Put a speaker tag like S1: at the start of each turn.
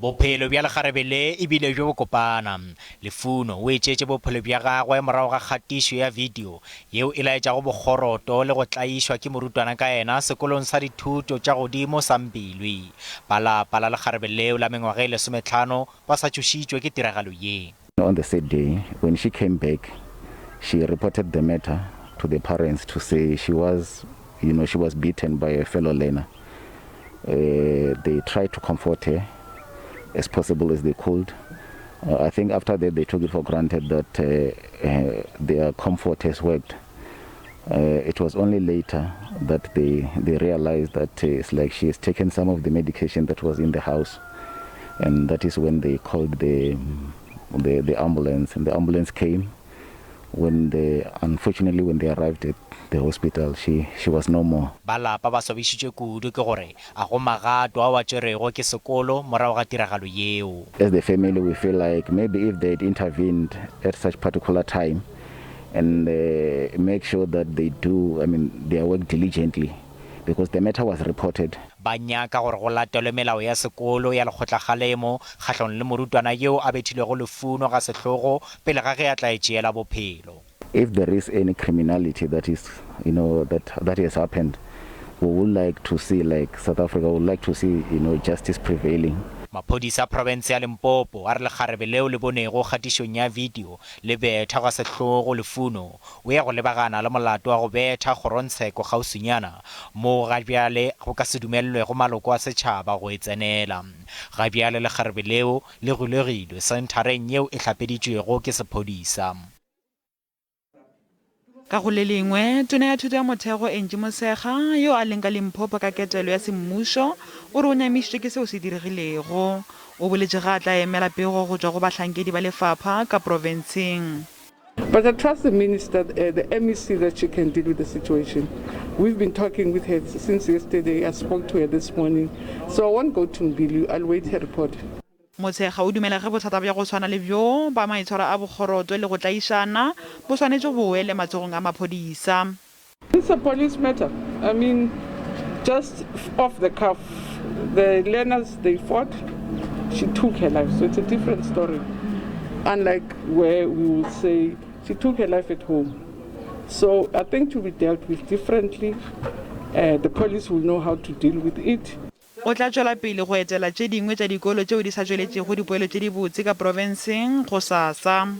S1: Bophelo bja lekgarebe le e bile bjo bokopana. Lefuno o etšetše bophelo bja gagwe morago ga kgatišo ya video yeo e laetšago bokgoroto le go tlaišwa ke morutwana ka yena sekolong sa dithuto tša godimo sa Mbilwi. Ba lapa la lekgarebe leo la mengwaga e lesometlhano ba sa tšhošitšwe ke tiragalo ye.
S2: On the said day, when she came back, she reported the matter to the parents to say she was, you know, she was beaten by a fellow learner. Uh, they tried to comfort her as possible as they could. Uh, I think after that they took it for granted that uh, uh, their comfort has worked. Uh, it was only later that they, they realized that uh, it's like she has taken some of the medication that was in the house. And that is when they called the, the, the ambulance. And the ambulance came. When they, unfortunately, when they arrived at the hospital, she, she was no more.
S1: Ba lapa ba swabišitšwe kudu ke gore a go magato ao a tšerwego ke sekolo morago ga tiragalo yeo.
S2: As the family, we feel like maybe if they had intervened at such particular time and uh, make sure that they do, I mean, their work diligently, because the matter was reported.
S1: Ba nyaka gore go latelwe melao ya sekolo ya lekgotlakgalemo kgahlong le morutwana yo a bethilwego lefuno ga sehlogo pele ga ge a tla itšeela bophelo.
S2: If there is any criminality that is, you know, that, that has happened, we would like to see, like South Africa would like to see, you know, justice prevailing.
S1: Maphodisa a profense ya Limpopo a re lekgarebe leo le bonego kgatišong ya video le betha ga sehlogo lefuno o ya go lebagana le molato wa go betha kgorongtsheko kgauswinyana moo ga bjale go ka se dumelelwego maloko a setšhaba go e tsenela. Ga bjale lekgarebe leo le golegilwe senthareng yeo e hlapeditšwego ke sephodisa.
S3: Ka go le lengwe, Tona ya Thuto ya Mothego Angie Motshekga, yo a leng ka Limpopo ka ketelo ya semmušo, o re o nyamišitšwe ke seo se diregilego. O boletše ge a tla emela pego go tšwa go bahlankedi ba lefapha ka profenseng.
S4: But I trust the minister, the MEC that she can deal with the situation. We've been talking with her since yesterday. I spoke to her this morning. So I won't go to Mbilwi. I'll wait her report.
S3: Motshekga o dumela ge bothata bja go swana le bjo ba maitshwaro a bokgoroto le go tlaišana bo swanetše bo wele matsogong a maphodisa.
S4: It's a police matter. I mean, just off the cuff, the learners, they fought, she took her life. So it's a different story. Unlike where we would say she took her life at home. So I think to be dealt with differently. Uh, the police will know how to deal with it.
S3: O tla tšwela pele go etela tše dingwe tša dikolo tšeo di sa tšweletšego dipoelo tše dibotse ka profenseng gosasa.